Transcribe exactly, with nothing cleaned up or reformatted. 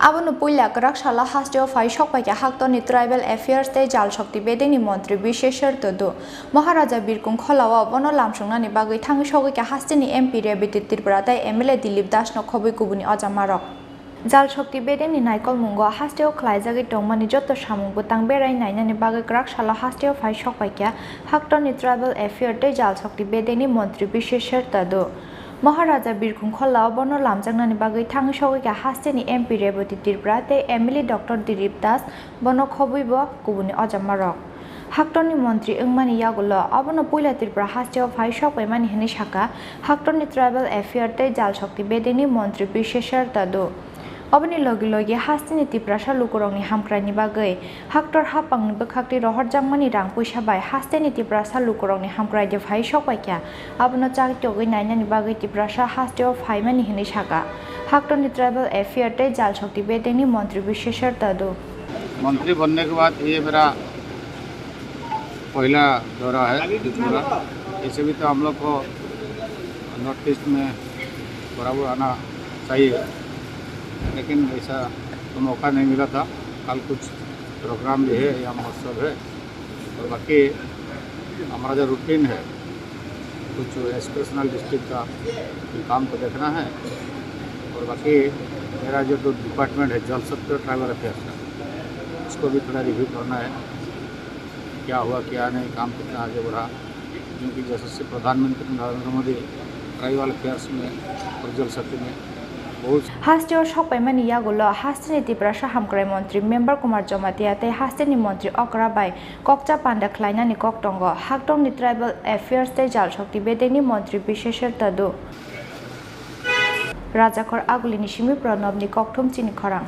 Abono puila kwrak salo hasteo phai sokpaikha haktorni Tribal Affairs tei Jal Shakti bedengni montri Bisheshwar Tudu. Maharaja Birkung kholao bono lamsongnani bagwi thangwi sogwikha hasteni M P Rebati Tripura tei M L A Dilip Dasno khobwi kubuni ojamarok. Jal Shakti bedengni naikolmungo hasteo khlaijagwi tongmani joto samung bwtang berai nainani bagwi kwrak salo hasteo phai sokpaikha haktorni Tribal Affair tei Jal Shakti bedengni montri Bisheshwar Tudu. Maharaja Birkung kholao bono lamjaknani bagwi thangwi sogwikha hasteni M P Rebati Tripura tei M L A Doctor Dilip Das bono khobwibo kubuni ojamarok. Haktorni montri wngmani yagulo abono puila Tripura hasteo phai sokpaimani hwnwi sakha haktorni Tribal Affair tei Jal Shakti bedengni montri Bisheshwar Tudu. Oboni logi logi hasteni Tiprasa lukurokni hamkraini bagwi haktor haphangni bwkhakti rohorjakmani rang puisa bai hasteni Tiprasa lukurokni hamkraidi phai sokpaikha. Abono chak togwi nainani bagwi Tiprasa hasteo phaimani hwnwi sakha haktorni Tribal Affair tei Jal Shakti bedengni montri Bisheshwar Tudu. मंत्री बनने के बाद ये मेरा पहला दौरा है त्रिपुरा। ऐसे भी तो हम लोग को नॉर्थ ईस्ट में बराबर आना चाहिए, लेकिन ऐसा तो मौका नहीं मिला था। कल कुछ प्रोग्राम भी है या महोत्सव है, और बाकी हमारा जो रूटीन है, कुछ एस्पिरेशनल डिस्ट्रिक्ट का काम को देखना है, और बाकी मेरा जो दो डिपार्टमेंट है, जल शक्ति और ट्राइबल अफेयर्स का, उसको भी थोड़ा रिव्यू करना है, क्या हुआ क्या नहीं, काम कितना आगे बढ़ा, क्योंकि यशस्वी प्रधानमंत्री नरेंद्र मोदी ट्राइबल अफेयर्स में और जल शक्ति में बहुत Hasteo sokpaimani yagulo hasteni Tiprasa hamkrai montri Member Kumar Jamatia tei hasteni montri okra bai kokcha panda khlainani kok tongo. Haktorni Tribal Affairs tei Jal Shakti bedengni montri Bisheshwar Tudu. Rajakhor Agulini simi Pranabni kokthum chini khorang.